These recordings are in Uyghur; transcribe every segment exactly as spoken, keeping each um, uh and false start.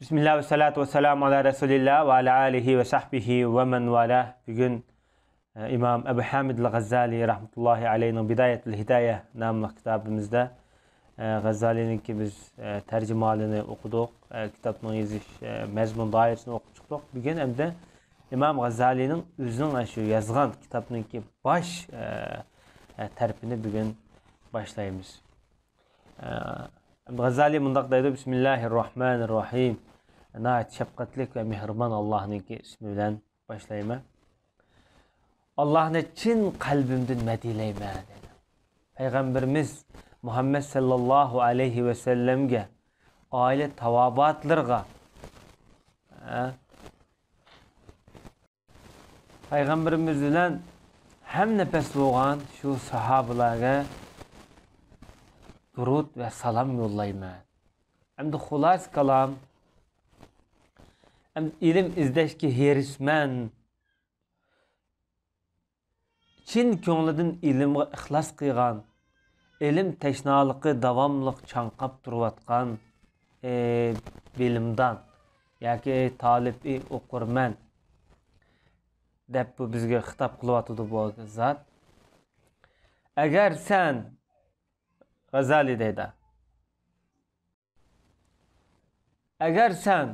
بىسمىللا ۋەسسالاتۇ ۋەسسالامۇ ئالا رەسۇلىللا ۋە ئالا ئالىھى ۋە سەھبىھى ۋە مەن ۋالا. بۈگۈن، ئە، ئىمام ئەبۇ ھامىد ئەل غەززالى رەھمەتۇللاھى ئەلەيھنىڭ بىدايەتۇل ھىدايە ناملىق كىتابىمىزدا، ئە، غەززالىنىڭكى بىز، ئە، تەرجىمىھالىنى ئوقۇدۇق. ئە، كىتابنىڭ يېزىش، ئە، مەزمۇن دائىرىسىنى ئوقۇپ چىقتۇق. بۈگۈن ئەمدى ئىمام غەززالىنىڭ ئۆزىنىڭ ئاشۇ يازغان كىتابنىڭكى باش، ئە، ئە، تەرىپىنى بۈگۈن باشلايمىز. ئە، غەززالى مۇنداق دەيدۇ، بىسمىللاھىر راھمانىر راھىم. ناھايىتى شەپقەتلىك ۋە مېھرىبان ئاللاھنىڭكى ئىسمى بىلەن باشلايمەن. ئاللاھنى چىن قەلبىمدىن مەدھىيلەيمەن، دەيدۇ. پەيغەمبىرىمىز مۇھەممەد سەللەللاھۇ ئەلەيھى ۋەسەللەمگە، ئائىلە تاۋابىئاتلىرىغا، ھە؟ پەيغەمبىرىمىز بىلەن ھەم نەپەس بولغان شۇ ساھابىلەرگە دۇرۇت ۋە سالام يوللايمەن. ئەمدى خۇلاسە كالام، ئەمدى ئىلىم ئىزدەشكە ھېرىسمەن، چىن كۆڭلىدىن ئىلىمغا ئىخلاس قىلغان، ئىلىم تەشنالىقى داۋاملىق چاڭقاپ تۇرۇۋاتقان، ئى، بىلىمدان ياكى تالىپى ئوقۇرمەن دەپ بۇ بىزگە خىتاب قىلىۋاتىدۇ بۇ زات. ئەگەر سەن، غەززالى دەيدۇ، ئەگەر سەن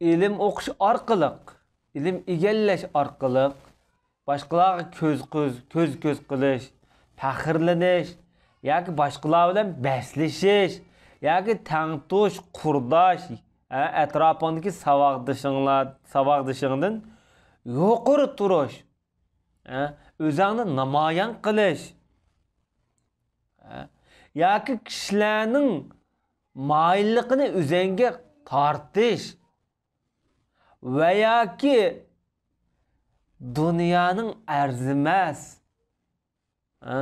ئىلىم ئوقۇش ئارقىلىق، ئىلىم ئىگىلەش ئارقىلىق باشقىلارغا كۆز، كۆز، كۆز، كۆز قىلىش، پەخىرلىنىش ياكى باشقىلار بىلەن بەسلىشىش ياكى تەڭتۇش، قۇرداش، ئە، ئەتراپىڭدىكى ساۋاقدىشىڭلار، ساۋاقدىشىڭدىن يۇقىرى تۇرۇش، ئە، ئۆزۈڭنى نامايان قىلىش، ئە، ياكى كىشىلەرنىڭ مايىللىقىنى ئۆزۈڭگە تارتىش ۋە ياكى دۇنيانىڭ ئەرزىمەس، ھە؟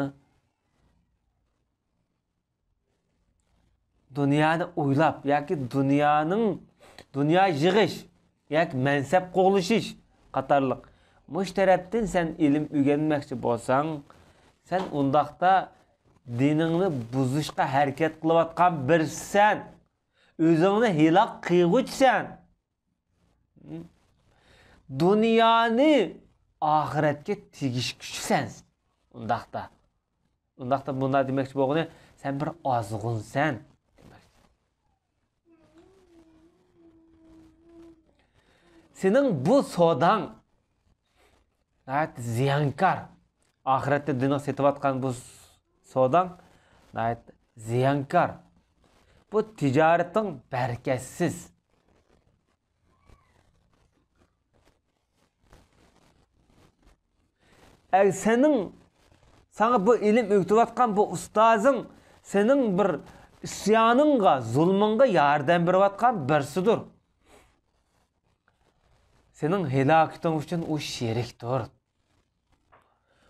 دۇنيانى ئويلاپ ياكى دۇنيانىڭ، دۇنيا يىغىش ياكى مەنسەپ قوغلىشىش قاتارلىق مۇشۇ تەرەپتىن سەن ئىلىم ئۆگەنمەكچى بولساڭ، سەن ئۇنداقتا دىنىڭنى بۇزۇشقا ھەرىكەت قىلىۋاتقان بىرسىسەن. ئۆزۈڭنى ھېلاك قىلغۇچىسەن. دۇنيانى ئاخىرەتكە تېگىشكۈچىسەن. ئۇنداقتا. ئۇنداقتا بۇنداق دېمەكچى بولغىنى، سەن بىر ئازغۇنسەن. سېنىڭ بۇ سوداڭ ناھايىتى زىيانكار. ئاخىرەتتە دىنىڭ سېتىۋاتقان بۇ سوداڭ ناھايىتى زىيانكار. بۇ تىجارىتىڭ بەرىكەتسىز. ئەگەر سېنىڭ، ساڭا بۇ ئىلىم ئۆگىتىۋاتقان بۇ ئۇستازىڭ سېنىڭ بىر ئىسيانىڭغا، زۇلمۇڭغا ياردەم بېرىۋاتقان بىرسىدۇر. سېنىڭ ھالاكىتىڭ ئۈچۈن ئۇ شېرىكتۇر.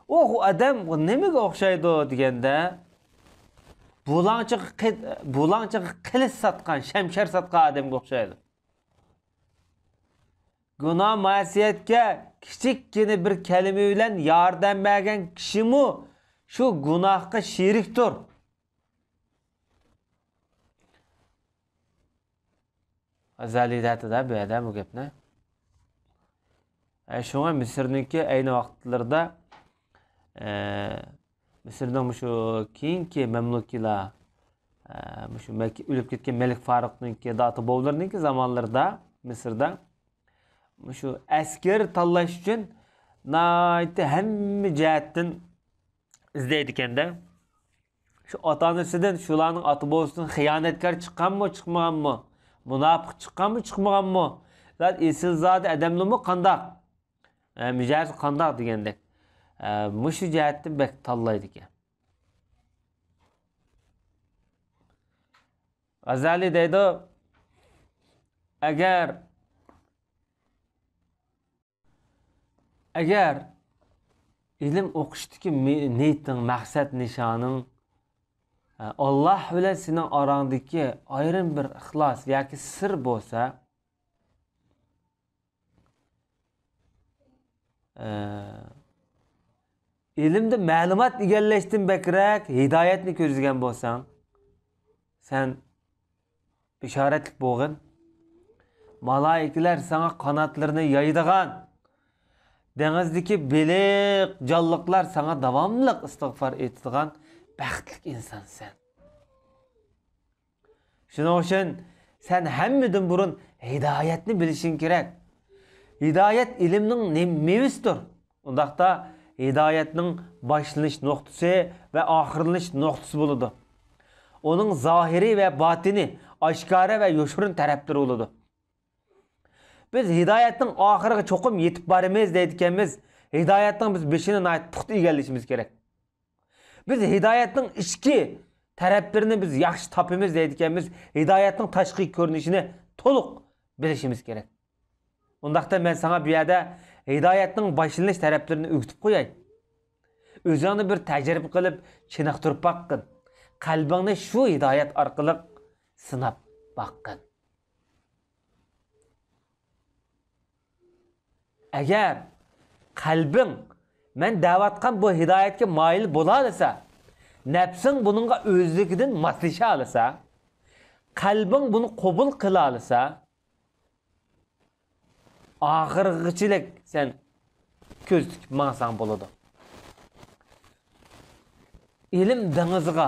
ئۇ ئادەم نېمىگە ئوخشايدۇ دېگەندە، بۇلاڭچىغا قى-، بۇلاڭچىغا قىلىچ ساتقان، شەمشەر ساتقان ئادەمگە ئوخشايدۇ. گۇناھ مەسىيەتكە كىچىككىنە بىر كەلىمە بىلەن ياردەم بەرگەن كىشىمۇ شۇ گۇناھقا شېرىكتۇر. غەززالى دەيدۇ-دە بۇ يەردە بۇ گەپنى. ئە، شۇڭا مىسىرنىڭكى ئەينى ۋاقىتلىرىدا، ئە، مىسىرنىڭ مۇشۇ كېيىنكى مەملۇكىيلار، ئە، مۇشۇ مەك-، ئۆلۈپ كەتكەن مەلىك فاروقنىڭكى داتا بوۋىلىرىنىڭكى زامانلىرىدا مىسىردا مۇشۇ ئەسكەر تاللاش ئۈچۈن ناھايىتى ھەممە جەھەتتىن ئىزدەيدىكەن-دە. شۇ ئاتا-ئانىسىدىن، شۇلارنىڭ ئاتا-بوۋىسىدىن خىيانەتكار چىققانمۇ، چىقمىغانمۇ؟ مۇناپىق چىققانمۇ، چىقمىغانمۇ؟ زادى ئېسىلزادە ئادەملىرىمۇ قانداق؟ ئە، مىجەزى قانداق دېگەندەك. ئە، مۇشۇ جەھەتتىن بەك تاللايدىكەن. غەززالى دەيدۇ، ئەگەر ئەگەر ئىلىم ئوقۇشتىكى مى-، نىيىتىڭ، مەقسەت نىشانىڭ، ئە، ئاللاھ بىلەن سېنىڭ ئاراڭدىكى ئايرىم بىر ئىخلاس ياكى سىر بولسا، ئە، ئىلىمدە مەلۇمات ئىگىلەشتىن بەكرەك ھىدايەتنى كۆزلىگەن بولساڭ، سەن بېشارەتلىك بولغىن. مالايىكىلەر ساڭا قاناتلىرىنى يايىدىغان، دېڭىزدىكى بېلىق، جانلىقلار ساڭا داۋاملىق ئىستىغپار ئېيتىدىغان بەختلىك ئىنسانسەن. شۇنىڭ ئۈچۈن سەن ھەممىدىن بۇرۇن ھىدايەتنى بىلىشىڭ كېرەك. ھىدايەت ئىلىمنىڭ نېم-، مېۋىسىدۇر. ئۇنداقتا ھىدايەتنىڭ باشلىنىش نۇقتىسى ۋە ئاخىرلىنىش نۇقتىسى بولىدۇ. ئۇنىڭ زاھىرىي ۋە باتىنىي، ئاشكارا ۋە يوشۇرۇن تەرەپلىرى بولىدۇ. بىز ھىدايەتنىڭ ئاخىرىغا چوقۇم يېتىپ بارىمىز دەيدىكەنمىز، ھىدايەتنىڭ بىز بېشىنى ناھايىتى پۇختا ئىگىلىشىمىز كېرەك. بىز ھىدايەتنىڭ ئىچكى تەرەپلىرىنى بىز ياخشى تاپىمىز دەيدىكەنمىز، ھىدايەتنىڭ تاشقى كۆرۈنۈشىنى تولۇق بىلىشىمىز كېرەك. ئۇنداقتا مەن ساڭا بۇ يەردە ھىدايەتنىڭ باشلىنىش تەرەپلىرىنى ئۆگىتىپ قوياي. ئۆزۈڭنى بىر تەجرىبە قىلىپ چېنىقتۇرۇپ باققىن. قەلبىڭنى شۇ ھىدايەت ئارقىلىق سىناپ باققىن. ئەگەر قەلبىڭ مەن دەۋاتقان بۇ ھىدايەتكە مايىل بولالىسا، نەپسىڭ بۇنىڭغا ئۆزلۈكىدىن ماسلىشالىسا، قەلبىڭ بۇنى قوبۇل قىلالىسا، ئاخىرغىچىلىك سەن كۆز تىكىپ ماڭساڭ بولىدۇ. ئىلىم دېڭىزىغا،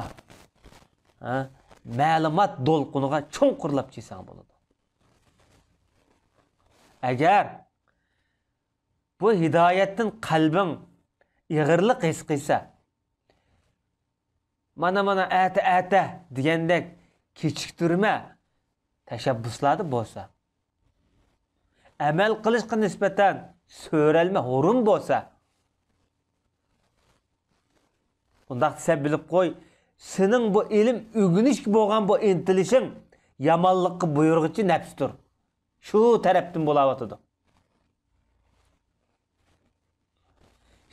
ھە، مەلۇمات دولقۇنىغا چوڭقۇرلاپ چۈشسەڭ بولىدۇ. ئەگەر بۇ ھىدايەتتىن قەلبىڭ ئېغىرلىق ھېس قىلسا، مانا، مانا، ئەتە، ئەتە دېگەندەك كېچىكتۈرمە تەشەببۇسلاردا بولسا، ئەمەل قىلىشقا نىسبەتەن سۆرەلمە ھۇرۇن بولسا، ئۇنداق دېسە بىلىپ قوي، سېنىڭ بۇ ئىلىم ئۆگىنىشكە بولغان بۇ ئىنتىلىشىڭ يامانلىققا بۇيرۇغۇچى نەپستۇر. شۇ تەرەپتىن بولاۋاتىدۇ.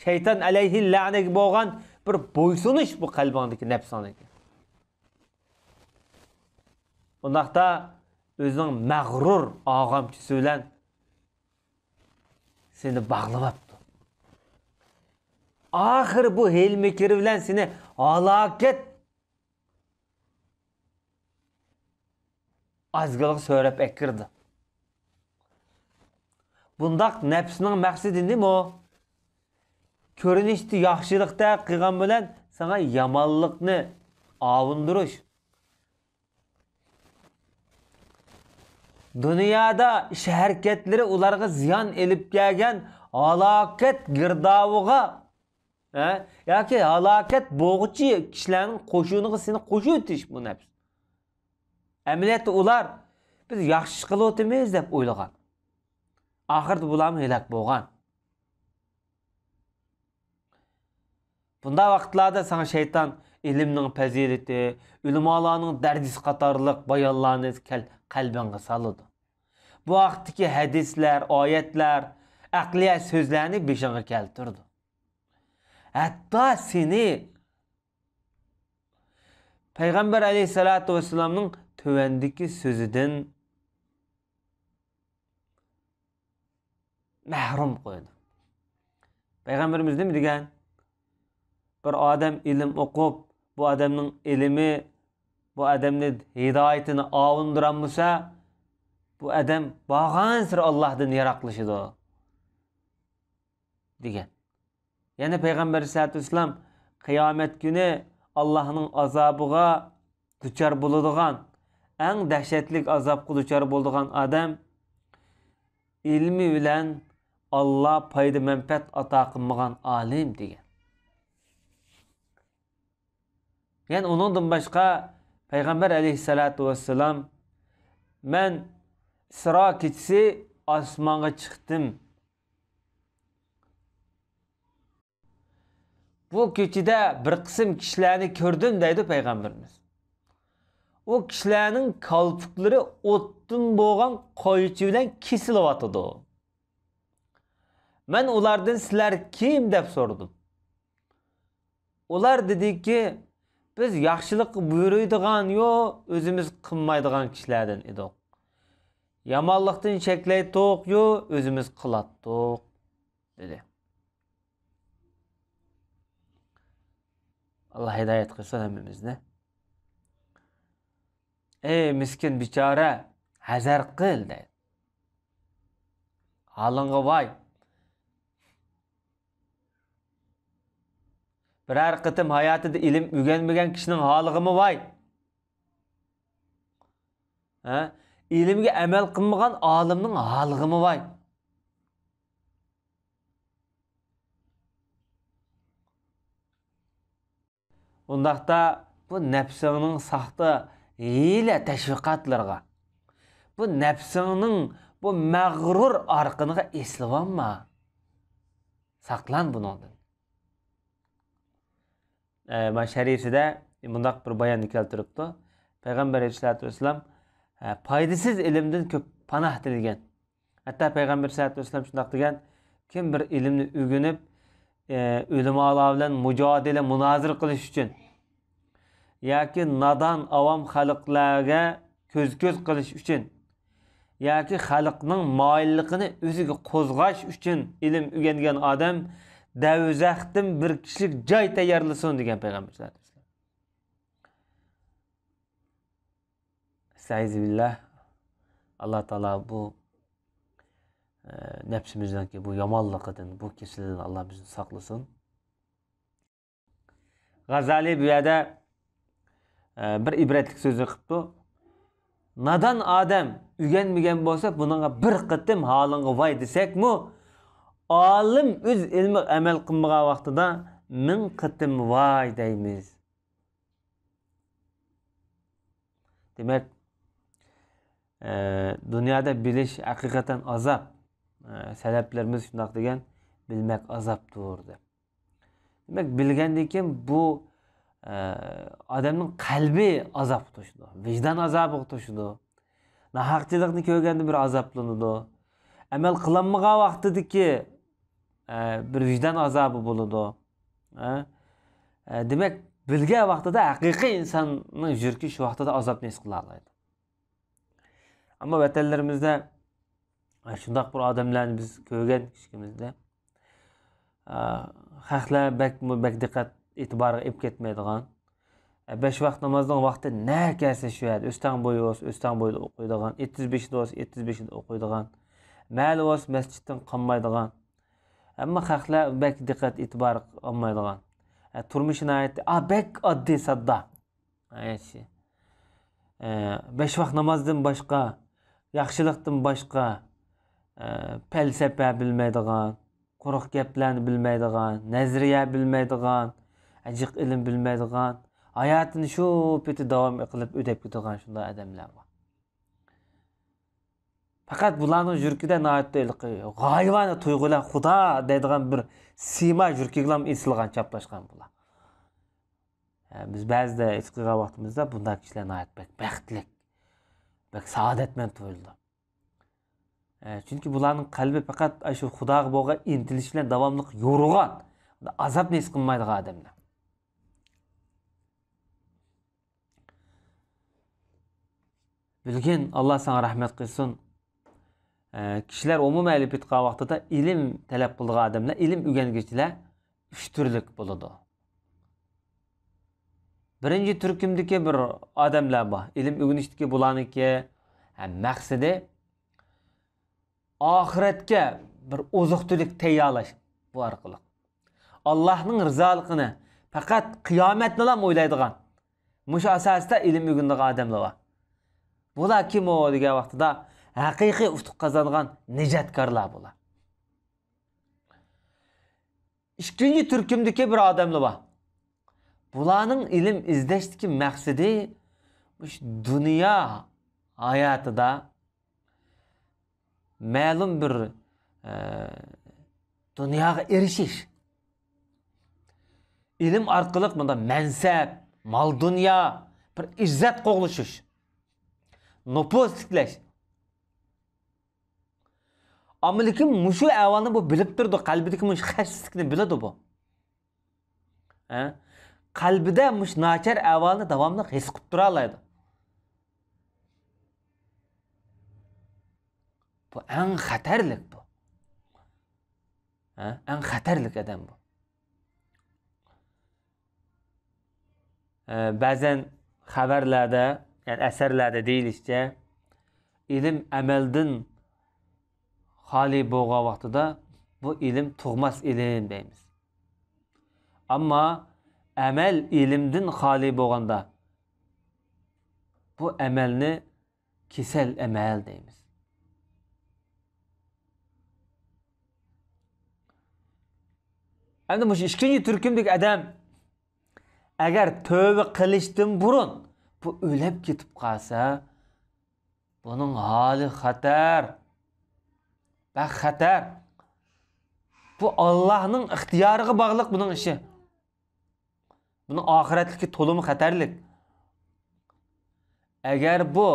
شەيتان ئەلەيھىللەنەگە بولغان بىر بويسۇنۇش بۇ قەلبىڭدىكى، نەپسىڭدىكى. ئۇنداقتا ئۆزىنىڭ مەغرۇر ئاغامچىسى بىلەن سېنى باغلىۋاپتۇ. ئاخىرى بۇ ھىيلە-مىكرى بىلەن سېنى ھالاكەت ئازگىلىغا سۆرەپ ئەكىردى. بۇنداق نەپسنىڭ مەقسىتى نېمە؟ كۆرۈنۈشتە ياخشىلىقتەك قىلغان بىلەن ساڭا يامانلىقنى ئاۋۇندۇرۇش. دۇنيادا ئىش ھەرىكەتلىرى ئۇلارغا زىيان ئېلىپ كەلگەن ھالاكەت گىردابىغا، ھە؟ ياكى ھالاكەت بولغۇچى كىشىلەرنىڭ قوشۇنىغا سېنى قوشۇۋېتىش بۇ نەپس. ئەمەلىيەتتە ئۇلار، بىز ياخشى ئىش قىلىۋاتىمىز دەپ ئويلىغان. ئاخىرىدا بۇلارمۇ ھېلاك بولغان. بۇنداق ۋاقىتلاردا ساڭا شەيتان ئىلىمنىڭ پەزىلىتى، ئۆلىمالارنىڭ دەرىجىسى قاتارلىق بايانلارنى كەل-، قەلبىڭگە سالىدۇ. بۇ ھەقتىكى ھەدىسلەر، ئايەتلەر، ئەقلىيە سۆزلەرنى بېشىڭغا كەلتۈرىدۇ. ھەتتا سېنى پەيغەمبەر ئەلەيھىسسالاتۇ ۋەسسالامنىڭ تۆۋەندىكى سۆزىدىن مەھرۇم قويىدۇ. پەيغەمبىرىمىز نېمە دېگەن؟ بىر ئادەم ئىلىم ئوقۇپ، بۇ ئادەمنىڭ ئىلمى بۇ ئادەمنى ھىدايىتىنى ئاۋۇندۇرالمىسا، بۇ ئادەم بارغانسېرى ئاللاھتىن يىراقلىشىدۇ، دېگەن. يەنە پەيغەمبەر ئەلەيھىسسالاتۇ ۋەسسالام، قىيامەت كۈنى ئاللاھنىڭ ئازابىغا دۇچار بولىدىغان، ئەڭ دەھشەتلىك ئازابقا دۇچار بولىدىغان ئادەم ئىلمى بىلەن ئاللا پايدا-مەنپەئەت ئاتا قىلمىغان ئالىم، دېگەن. يەنە ئۇنىڭدىن باشقا پەيغەمبەر ئەلەيھىسسالاتۇ ۋەسسالام، مەن ئىسرا كېچىسى ئاسمانغا چىقتىم. بۇ كېچىدە بىر قىسىم كىشىلەرنى كۆردۈم، دەيدۇ پەيغەمبىرىمىز. ئۇ كىشىلەرنىڭ كالپۇكلىرى ئوتتىن بولغان قايچى بىلەن كېسىلىۋاتىدۇ. مەن ئۇلاردىن، سىلەر كىم؟ دەپ سورىدىم. ئۇلار دېدىكى، بىز ياخشىلىققا بۇيرۇيدىغان يو، ئۆزىمىز قىلمايدىغان كىشىلەردىن ئىدۇق. يامانلىقتىن چەكلەيتتۇق يو، ئۆزىمىز قىلاتتۇق، دېدى. ئاللا ھىدايەت قىلسۇن ھەممىمىزنى. ئەي مىسكىن بىچارە، ھەزەر قىل، دەيدۇ. ھالىڭغا ۋاي! بىرەر قېتىم ھاياتىدا ئىلىم ئۆگەنمىگەن كىشىنىڭ ھالىغىمۇ ۋاي! ھە؟ ئىلىمگە ئەمەل قىلمىغان ئالىمنىڭ ھالىغىمۇ ۋاي! ئۇنداقتا بۇ نەپسىڭنىڭ ساختا ھىيلە تەشۋىقاتلىرىغا، بۇ نەپسىڭنىڭ بۇ مەغرۇر ئارقىنىغا ئېسىلىۋالما. ساقلان بۇنىڭدىن. ئە، مانا شەرىپىدە مۇنداق بىر باياننى كەلتۈرۈپتۇ. پەيغەمبەر ئەلەيھىسسالاتۇ ۋەسسالام، ئە، پايدىسىز ئىلىمدىن كۆپ پاناھ تىلىگەن. ھەتتا پەيغەمبەر سەللەللاھۇ ئەلەيھى ۋەسەللەم شۇنداق دېگەن، كىم بىر ئىلىمنى ئۆگىنىپ، ئە، ئۆلىمالار بىلەن مۇجادىلە، مۇنازىرە قىلىش ئۈچۈن ياكى نادان ئاۋام خەلقلەرگە كۆز-كۆز قىلىش ئۈچۈن ياكى خەلقنىڭ مايىللىقىنى ئۆزىگە قوزغاش ئۈچۈن ئىلىم ئۆگەنگەن ئادەم دەۋزەختىن بىر كىشىلىك جاي تەييارلىسۇن، دېگەن پەيغەمبەر سەللەللاھۇ ئەلەيھى ۋەسەللەم. ئەستەئىزۇبىللاھ. ئاللا تائالا بۇ، ئە، نەپسىمىزنىڭكى بۇ يامانلىقىدىن، بۇ كېسىلىدىن ئاللا بىزنى ساقلىسۇن. غازالى بۇ يەردە، ئە، بىر ئىبرەتلىك سۆزنى قىپتۇ. نادان ئادەم ئۆگەنمىگەن بولسا، بۇنىڭغا بىر قېتىم ھالىڭغا ۋاي دېسەكمۇ، ئالىم ئۆز ئىلمىغا ئەمەل قىلمىغان ۋاقتىدا مىڭ قېتىم ۋاي دەيمىز. دېمەك، ئە، دۇنيادا بىلىش ھەقىقەتەن ئازاب. ئە، سەلەپلىرىمىز شۇنداق دېگەن، «بىلمەك ئازابتۇر» دەپ. دېمەك، بىلگەندىن كېيىن بۇ، ئە، ئادەمنىڭ قەلبى ئازابقا توشىدۇ، ۋىجدان ئازابىغا توشىدۇ. ناھەقچىلىقنى كۆرگەندە بىر ئازابلىنىدۇ. ئەمەل قىلالمىغان ۋاقتىدىكى، ئە، بىر ۋىجدان ئازابى بولىدۇ. ئە، ئە، دېمەك، بىلگەن ۋاقتىدا ھەقىقىي ئىنساننىڭ يۈرىكى شۇ ۋاقتىدا ئازابنى ھېس قىلالايدۇ. ئەمما ۋەتەنلىرىمىزدە، ئە، شۇنداق بىر ئادەملەرنى بىز كۆرگەن كىچىكىمىزدە. ئە، خەقلەر بەكمۇ بەك دىققەت ئېتىبارغا ئېلىپ كەتمەيدىغان، ئە، بەش ۋاق نامازنىڭ ۋاقتى نەگە كەلسە شۇ يەردە، ئۆستەڭ بويى بولسا ئۆستەڭ بويىدا ئوقۇيدىغان، ئېتىز بېشىدا بولسا ئېتىز بېشىدا ئوقۇيدىغان، مەھەللە بولسا مەسچىتتىن قالمايدىغان. ئەمما خەقلەر بەك دىققەت ئېتىبار ئالمايدىغان. ئە، تۇرمۇشى ناھايىتى، ئا، بەك ئاددىي ساددا. ئە، شى-، ئە، بەش ۋاق نامازدىن باشقا، ياخشىلىقتىن باشقا، ئە، پەلسەپە بىلمەيدىغان، قۇرۇق گەپلەرنى بىلمەيدىغان، نەزەرىيە بىلمەيدىغان، ئە، جىق ئىلىم بىلمەيدىغان، ھاياتىنى شۇ پېتى داۋام قىلىپ ئۆتەپ كېتىدىغان شۇنداق ئادەملەر بار. پەقەت بۇلارنىڭ يۈرىكىدە ناھايىتى ھېلىقى غايىۋانە تۇيغۇلار، خۇدا دەيدىغان بىر سىيما يۈرىكىگىلا ئېسىلغان، چاپلاشقان بۇلار. ھە، بىز بەزىدە ھېس قىلغان ۋاقتىمىزدا بۇنداق كىشىلەر ناھايىتى بەك بەختلىك، بەك سائادەتمەن تۇيۇلىدۇ. ھە، چۈنكى بۇلارنىڭ قەلبى پەقەت ئاشۇ خۇداغا بولغان ئىنتىلىش بىلەن داۋاملىق يورۇغان، ئازابنى ھېس قىلمايدىغان ئادەملەر. بىلگىن، ئاللا ساڭا رەھمەت قىلسۇن. ئە، كىشىلەر ئومۇمەن ئېلىپ ئېيتقان ۋاقتىدا ئىلىم تەلەپ قىلىدىغان ئادەملەر، ئىلىم ئۆگەنگۈچىلەر ئۈچ تۈرلۈك بولىدۇ. بىرىنچى تۈركۈمدىكى بىر ئادەملەر بار. ئىلىم ئۆگىنىشتىكى بۇلارنىڭكى، ھە، مەقسىتى ئاخىرەتكە بىر ئوزۇق-تۈلۈك تەييارلاش بۇ ئارقىلىق. ئاللاھنىڭ رىزالىقىنى، پەقەت قىيامەتنىلا ئويلايدىغان، مۇشۇ ئاساستا ئىلىم ئۆگىنىدىغان ئادەملەر بار. بۇلار كىم ئۇ دېگەن ۋاقتىدا، ھەقىقىي ئۇتۇق قازانغان نىجاتكارلار بۇلار. ئىككىنچى تۈركۈمدىكى بىر ئادەملەر بار. بۇلارنىڭ ئىلىم ئىزدەشتىكى مەقسىتى مۇشۇ دۇنيا ھاياتىدا مەلۇم بىر، ئە، دۇنياغا ئېرىشىش. ئىلىم ئارقىلىق مۇنداق مەنسەپ، مال-دۇنيا، بىر ئىززەت قوغلىشىش، نوپۇز تىكلەش. ئەمما لېكىن مۇشۇ ئەھۋالنى بۇ بىلىپ تۇرىدۇ، قەلبىدىكى مۇشۇ خەستىلىكنى بىلىدۇ بۇ. ھە؟ قەلبىدە مۇشۇ ناچار ئەھۋالنى داۋاملىق ھېس قىلىپ تۇرالايدۇ. بۇ ئەڭ خەتەرلىك بۇ. ھە؟ ئەڭ خەتەرلىك ئادەم بۇ. ئە، بەزەن خەۋەرلەردە، يەنى ئەسەرلەردە دېيىلىشىچە، ئىلىم ئەمەلدىن خالىي بولغان ۋاقتىدا بۇ ئىلىم تۇغماس ئىلىم دەيمىز. ئەمما ئەمەل ئىلىمدىن خالىي بولغاندا، بۇ ئەمەلنى كېسەل ئەمەل دەيمىز. ئەمدى مۇشۇ ئىككىنچى تۈركۈمدىكى ئادەم ئەگەر تۆۋە قىلىشتىن بۇرۇن بۇ ئۆلۈپ كېتىپ قالسا، بۇنىڭ ھالى خەتەر. بەك خەتەر. بۇ ئاللاھنىڭ ئىختىيارىغا باغلىق بۇنىڭ ئىشى. بۇنىڭ ئاخىرەتلىكى تولىمۇ خەتەرلىك. ئەگەر بۇ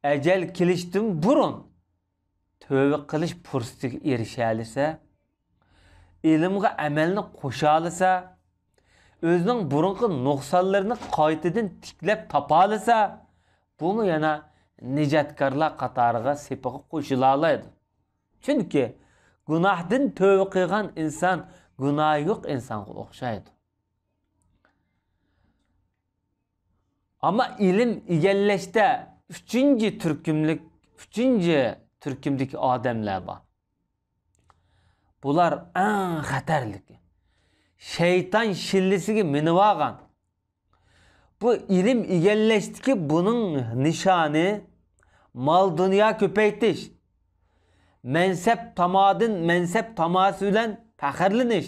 ئەجەل كېلىشتىن بۇرۇن تۆۋە قىلىش پۇرسىتىگە ئېرىشەلىسە، ئىلىمغا ئەمەلنى قوشالىسا، ئۆزىنىڭ بۇرۇنقى نۇقسانلىرىنى قايتىدىن تىكلەپ تاپالىسا، بۇمۇ يەنە نىجاتكارلار قاتارىغا، سېپىغا قوشۇلالايدۇ. چۈنكى گۇناھتىن تۆۋە قىلغان ئىنسان گۇناھى يوق ئىنسانغا ئوخشايدۇ. ئەمما ئىلىم ئىگىلەشتە ئۈچىنچى تۈركۈملۈك، ئۈچىنچى تۈركۈمدىكى ئادەملەر بار. بۇلار ئەڭ خەتەرلىكى. شەيتان شىللىسىگە مىنىۋالغان. بۇ ئىلىم ئىگىلەشتىكى بۇنىڭ نىشانى مال-دۇنيا كۆپەيتىش، مەنسەپ تامادىن، مەنسەپ تاماسى بىلەن پەخىرلىنىش،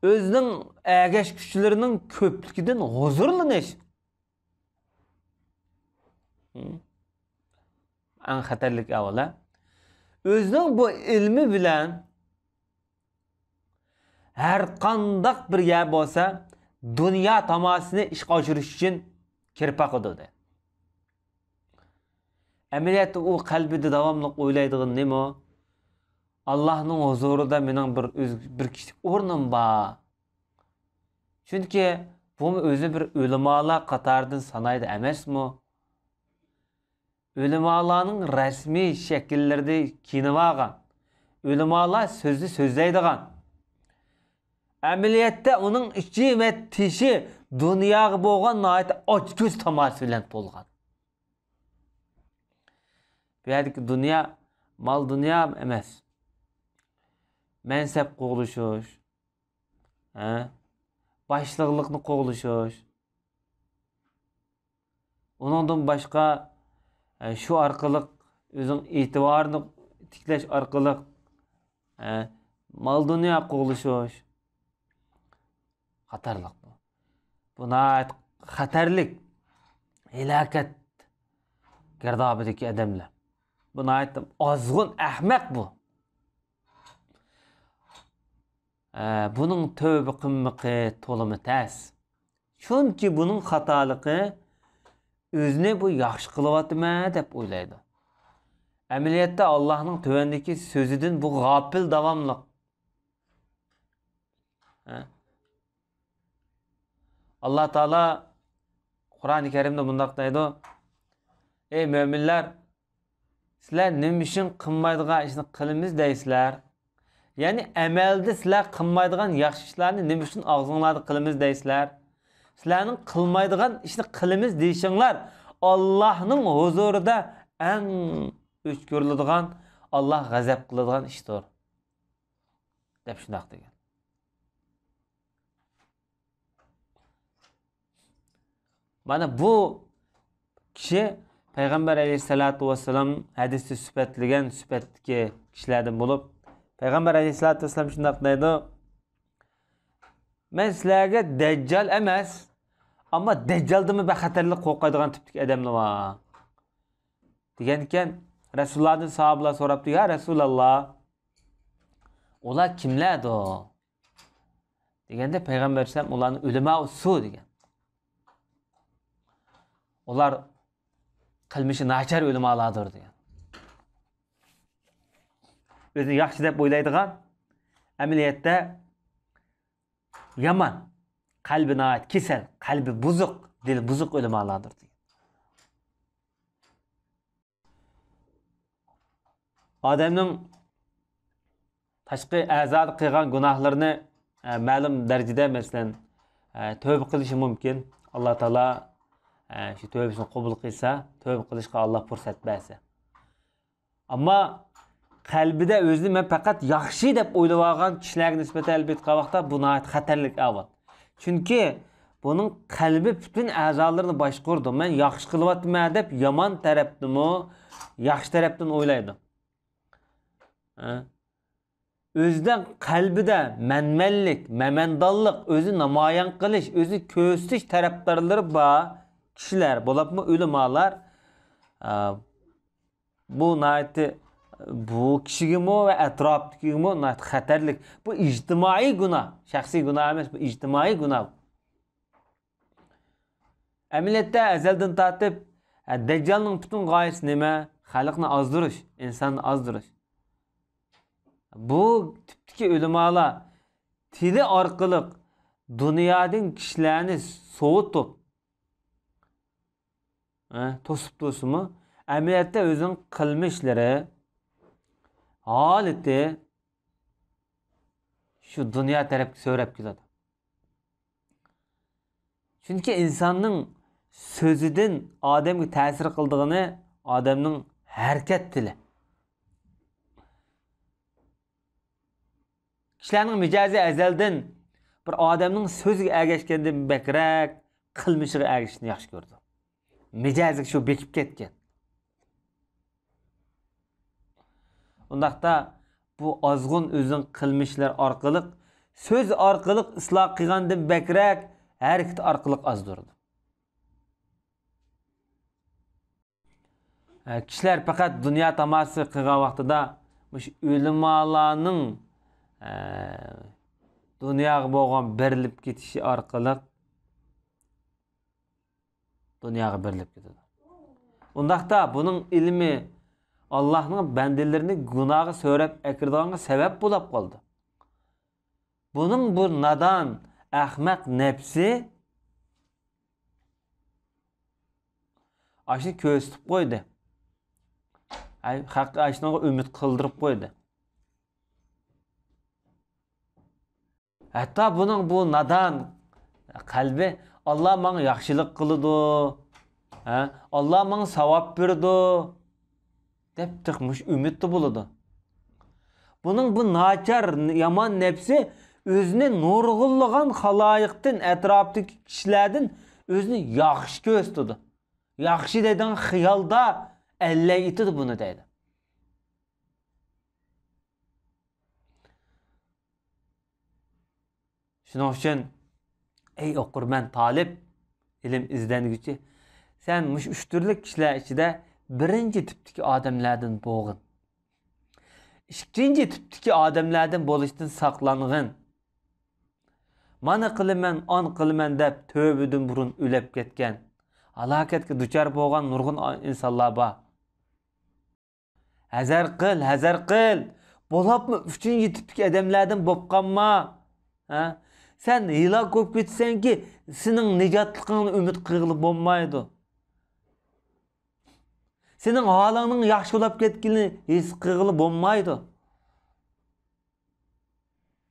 ئۆزىنىڭ ئەگەشكۈچىلىرىنىڭ كۆپلۈكىدىن ھۇزۇرلىنىش. ھىم. ئەڭ خەتەرلىك ئەھۋال، ھە؟ ئۆزىنىڭ بۇ ئىلمى بىلەن ھەر قانداق بىر يەر بولسا، دۇنيا تاماسىنى ئىشقا ئاشۇرۇش ئۈچۈن كىرىپ باقىدۇ، دەيدۇ. ئەمەلىيەتتە ئۇ قەلبىدە داۋاملىق ئويلايدىغىنى نېمە؟ ئاللاھنىڭ ھۇزۇرىدا مېنىڭ بىر ئۆز-، بىر كىشىلىك ئورنۇم بار. چۈنكى بۇمۇ ئۆزىنى بىر ئۆلىمالار قاتارىدىن سانايدۇ ئەمەسمۇ؟ ئۆلىمالارنىڭ رەسمىي شەكىللىرىدە كىيىنىۋالغان، ئۆلىمالار سۆزنى سۆزلەيدىغان، ئەمەلىيەتتە ئۇنىڭ ئىچى ۋە تېشى دۇنياغا بولغان ناھايىتى ئاچكۆز تاماسا بىلەن تولغان. بۇ يەردىكى دۇنيا، مال دۇنيا ئەمەس. مەنسەپ قوغلىشىش، ھە؟ باشلىقلىقنى قوغلىشىش. ئۇنىڭدىن باشقا، ئە، شۇ ئارقىلىق ئۆزىنىڭ ئېتىبارىنى تىكلەش ئارقىلىق، ئە، مال دۇنيا قوغلىشىش قاتارلىق. بۇ ناھايىتى خەتەرلىك، ھالاكەت گىردابىدىكى ئادەملەر. بۇ ناھايىتى ئازغۇن ئەخمەق بۇ. ئە، بۇنىڭ تۆۋە قىلمىقى تولىمۇ تەس. چۈنكى بۇنىڭ خاتالىقى، ئۆزىنى بۇ ياخشى قىلىۋاتىمەن دەپ ئويلايدۇ. ئەمەلىيەتتە ئاللاھنىڭ تۆۋەندىكى سۆزىدىن بۇ غاپىل داۋاملىق. ھە؟ ئاللا تائالا قۇرئانى كەرىمدە مۇنداق دەيدۇ: «ئەي مۆمىنلەر، سىلەر نېمە ئۈچۈن قىلمايدىغان ئىشنى قىلىمىز دەيسىلەر؟ يەنى ئەمەلدە سىلەر قىلمايدىغان ياخشى ئىشلارنى نېمە ئۈچۈن ئاغزىڭلاردا قىلىمىز دەيسىلەر؟ سىلەرنىڭ قىلمايدىغان ئىشنى قىلىمىز دېيىشىڭلار ئاللاھنىڭ ھۇزۇرىدا ئەڭ ئۆچ كۆرۈلىدىغان، ئاللاھ غەزەپ قىلىدىغان ئىشتۇر» دەپ شۇنداق دېگەن. مانا بۇ كىشى پەيغەمبەر ئەلەيھىسسالاتۇ ۋەسسالام ھەدىستە سۈپەتلىگەن سۈپەتتىكى كىشىلەردىن بولۇپ، پەيغەمبەر ئەلەيھىسسالاتۇ ۋەسسالام شۇنداق دەيدۇ: «مەن سىلەرگە دەججال ئەمەس، ئەمما دەججالدىنمۇ بەك خەتەرلىك قورقايدىغان تىپتىكى ئادەملەر بار» دېگەنىكەن. رەسۇلۇللاھتىن ساھابىلار سوراپتۇ: «يا رەسۇلاللا، ئۇلار كىملەردۇ؟» دېگەندە پەيغەمبەر ئەلەيھىسسالام ئۇلارنى ئۆلىمائۇ سۇ دېگەن. ئۇلار قىلمىشى ناچار ئۆلىمالاردۇر دېگەن. ئۆزىنى ياخشى دەپ ئويلايدىغان، ئەمەلىيەتتە يامان، قەلبى ناھايىتى كېسەل، قەلبى بۇزۇق، دىلى بۇزۇق ئۆلىمالاردۇر دېگەن. ئادەمنىڭ تاشقى ئەزادا قىلغان گۇناھلىرىنى، ئە، مەلۇم دەرىجىدە، مەسىلەن، ئە، تۆۋە قىلىشى مۇمكىن. ئاللا تائالا، ئە، شۇ تۆۋىسىنى قوبۇل قىلسا، تۆۋە قىلىشقا ئاللا پۇرسەت بەرسە. ئەمما قەلبىدە ئۆزىنى مەن پەقەت ياخشى دەپ ئويلىۋالغان كىشىلەرگە نىسبەتەن ئەلۋەتتە قاراۋاقتا بۇ ناھايىتى خەتەرلىك ئەھۋال. چۈنكى بۇنىڭ قەلبى پۈتۈن ئەزالىرىنى باشقۇرىدۇ. مەن ياخشى قىلىۋاتىمەن دەپ يامان تەرەپنىمۇ، ياخشى تەرەپتىن ئويلايدۇ. ھە؟ ئۆزىنىڭ قەلبىدە مەنمەنلىك، مەمەندانلىق، ئۆزىنى نامايان قىلىش، ئۆزىنى كۆرسىتىش تەرەپدارلىرى بار كىشىلەر، بولۇپمۇ ئۆلىمالار، ئە، بۇ ناھايىتى، بۇ كىشىگىمۇ ۋە ئەتراپتىكىگىمۇ ناھايىتى خەتەرلىك. بۇ ئىجتىمائىي گۇناھ، شەخسىي گۇناھ ئەمەس، بۇ ئىجتىمائىي گۇناھ. ئەمەلىيەتتە ئەزەلدىن تارتىپ، ئە، دەججالنىڭ پۈتۈن غايىسى نېمە؟ خەلقنى ئازدۇرۇش، ئىنساننى ئازدۇرۇش. بۇ تىپتىكى ئۆلىمالار تىلى ئارقىلىق دۇنيادىن كىشىلەرنى سوۋۇتۇپ، ھە، توسۇپ تۇرسىمۇ، ئەمەلىيەتتە ئۆزىنىڭ قىلمىشلىرى، ھالىتى شۇ دۇنيا تەرەپكە سۆرەپ كېلىدۇ. چۈنكى ئىنساننىڭ سۆزىدىن ئادەمگە تەسىر قىلىدىغىنى ئادەمنىڭ ھەرىكەت تىلى. كىشىلەرنىڭ مىجەزى ئەزەلدىن بىر ئادەمنىڭ سۆزىگە ئەگەشكەندىن بەكرەك قىلمىشىغا ئەگىشىشنى ياخشى كۆرىدۇ. مىجەزى شۇ بېكىپ كەتكەن. ئۇنداقتا بۇ ئازغۇن ئۆزىنىڭ قىلمىشلىرى ئارقىلىق، سۆز ئارقىلىق ئىسلاھ قىلغاندىن بەكرەك ھەرىكىتى ئارقىلىق ئازدۇرىدۇ. ئە، كىشىلەر پەقەت دۇنيا تاماشىسى قىلغان ۋاقتىدا مۇشۇ ئۆلىمالارنىڭ، ئە، دۇنياغا بولغان بېرىلىپ كېتىشى ئارقىلىق دۇنياغا بېرىلىپ كېتىدۇ. ئۇنداقتا بۇنىڭ ئىلمى ئاللاھنىڭ بەندىلىرىنى گۇناھقا سۆرەپ ئەكىرىدىغانغا سەۋەب بولاپ قالىدۇ. بۇنىڭ بۇ نادان، ئەخمەق نەپسى ئاشۇنى كۆرسىتىپ قويدى. ئەي، خەققە ئاشۇنىڭغا ئۈمىد قىلدۇرۇپ قويدى. ھەتتا بۇنىڭ بۇ نادان قەلبى، «ئاللا ماڭا ياخشىلىق قىلىدۇ، ھە، ئاللا ماڭا ساۋاب بېرىدۇ» دەپ تېخى مۇشۇ ئۈمىدتە بولىدۇ. بۇنىڭ بۇ ناچار، يامان نەپسى ئۆزىنى نۇرغۇنلىغان خالايىقتىن، ئەتراپتىكى كىشىلەردىن ئۆزىنى ياخشى كۆرسىتىدۇ. ياخشى دەيدىغان خىيالدا ئەللەي ئېتىدۇ بۇنى دەيدۇ. شۇنىڭ ئۈچۈن، ئەي ئوقۇرمەن، تالىپ، ئىلىم ئىزدەنگۈچى، سەن مۇشۇ ئۈچ تۈرلۈك كىشىلەر ئىچىدە بىرىنچى تىپتىكى ئادەملەردىن بولغىن. ئىككىنچى تىپتىكى ئادەملەردىن بولۇشتىن ساقلانغىن. مانا قىلىمەن، ئان قىلىمەن دەپ تۆۋىدىن بۇرۇن ئۆلۈپ كەتكەن، ھالاكەتكە دۇچار بولغان نۇرغۇن ئا-، ئىنسانلار بار. ھەزەر قىل، ھەزەر قىل. بولاپمۇ ئۈچىنچى تىپتىكى ئادەملەردىن بوپ قالما. ھە؟ سەن ھالاك بولۇپ كېتىسەنكى، سېنىڭ نىجاتلىقىڭنى ئۈمىد قىلغىلى بولمايدۇ. سېنىڭ ھالىڭنىڭ ياخشى بولاپ كەتكىنىنى ھېس قىلغىلى بولمايدۇ.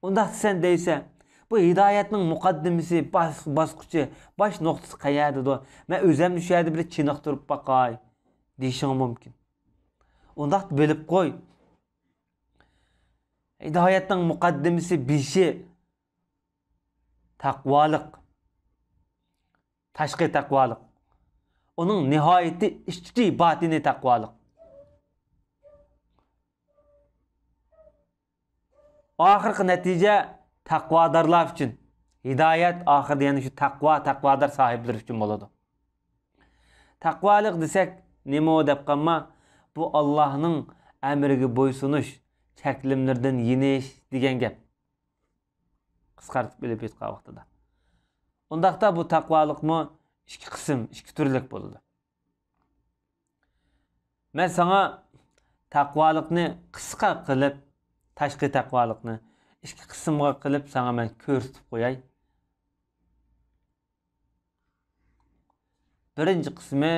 ئۇنداق سەن دەيسەن، بۇ ھىدايەتنىڭ مۇقەددىمىسى، باس-، باسقۇچى، باش نۇقتىسى قەيەردىدۇ؟ مەن ئۆزۈمنى شۇ يەردە بىر چېنىقتۇرۇپ باقاي، دېيىشىڭ مۇمكىن. ئۇنداق بىلىپ قوي. ھىدايەتنىڭ مۇقەددىمىسى، بېشى تەقۋالىق. تاشقى تەقۋالىق. ئۇنىڭ نىھايىتى ئىچكى باتىنىي تەقۋالىق. ئاخىرقى نەتىجە تەقۋادارلار ئۈچۈن. ھىدايەت ئاخىرىدا يەنە شۇ تەقۋا، تەقۋادار ساھىبلىرى ئۈچۈن بولىدۇ. تەقۋالىق دېسەك نېمە ئۇ دەپ قالما، بۇ ئاللاھنىڭ ئەمرىگە بويسۇنۇش، چەكلىمىلىرىدىن يېنىش دېگەن گەپ. قىسقارتىپ ئېلىپ ئېيتقان ۋاقتىدا. ئۇنداقتا بۇ تەقۋالىقمۇ ئىككى قىسىم، ئىككى تۈرلۈك بولىدۇ. مەن ساڭا تەقۋالىقنى قىسقا قىلىپ، تاشقى تەقۋالىقنى ئىككى قىسىمغا قىلىپ ساڭا مەن كۆرسىتىپ قوياي. بىرىنچى قىسمى،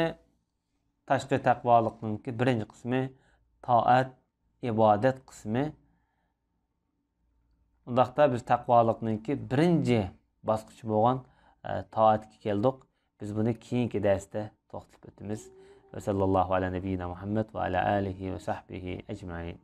تاشقى تەقۋالىقنىڭكى بىرىنچى قىسمى تائەت، ئىبادەت قىسمى. ئۇنداقتا بىز تەقۋالىقنىڭكى بىرىنچى باسقۇچى بولغان، ئە، تائەتكە كەلدۇق. بىز بۇنى كېيىنكى دەرستە توختىلىپ ئۆتىمىز. ۋە ساللاللاھۇ ئەلا نەبىييىنا مۇھەممەد ۋە ئەلا ئالىھى ۋە سەھبىھى ئەجمەئىن.